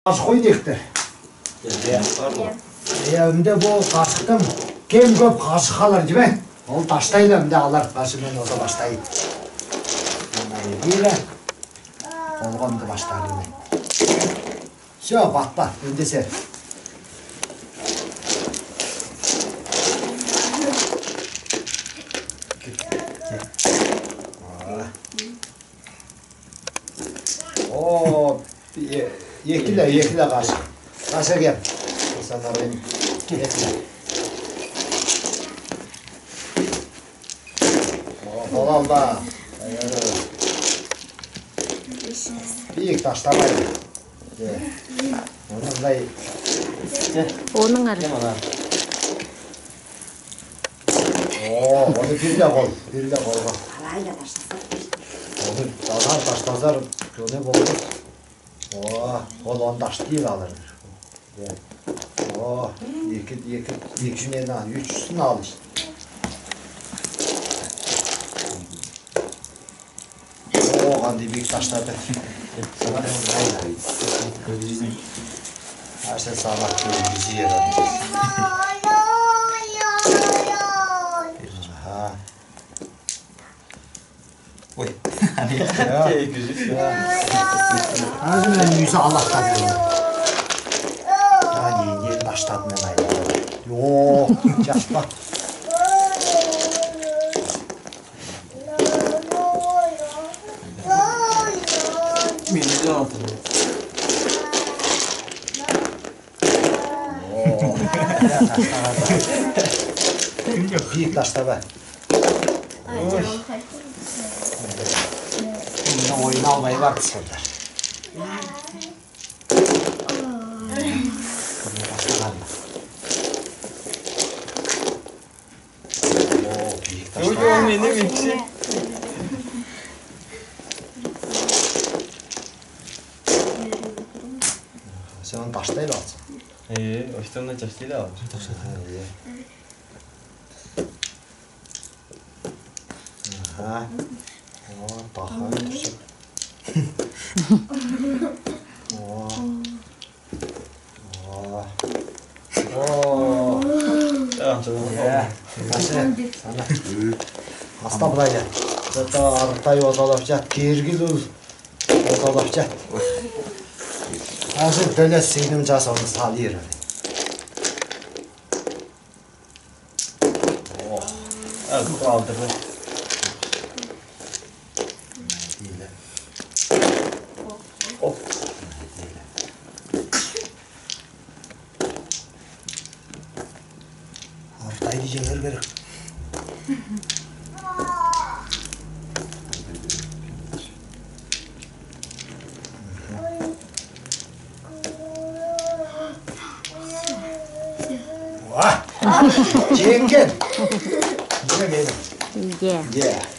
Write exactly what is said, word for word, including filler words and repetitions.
Қасых ой директор. Е, мында бу қасыхтың кем кӧп қасых алар, деме. Ол таштайла, мында алар, башы мен ода баштайын. Мына бирі. Олған да баштайын мен. Всё, батпа, үндесер. О, е-, екіле, екіле қасых. Қасых кем. Санарым. Екіле. О, болалды. Бийик таштамай. Е. Оныңдай. Е. Оныңар. Е, мына. О, оны бир де қол, бир де қолға. Оны тазар, таштазар, көне болды. О, ол оны таштай алар. Е. О, екі, екі, екісінен ал, үшісін ал. О, қандай бийик таштады. Сана. Аса сабак көргізер. Аха. Ой. Ана. Ана мен үйсі Аллахқа бердім. Ана, не, не таштады мен айналдым. О, жас па? Мені де алды. Бийик таштады. Ой. Мында ойнамай бар кісілер. О, бийик таштады. Ой, ол мени бийик. Сен оны таштай аласың. Е, осыны таштай алам. Таштай. Е. Аха. О, тахан турча. О. О. О. Е, ана. Астап былай. Зато артай озалап жат, киргил ол озалап жат. Азыр төлес сыйным жас оны салыр. О, әз калдырды. Оп. Артайды жеңер керек. Уа! Жеңген! Жеңген! Е. Е.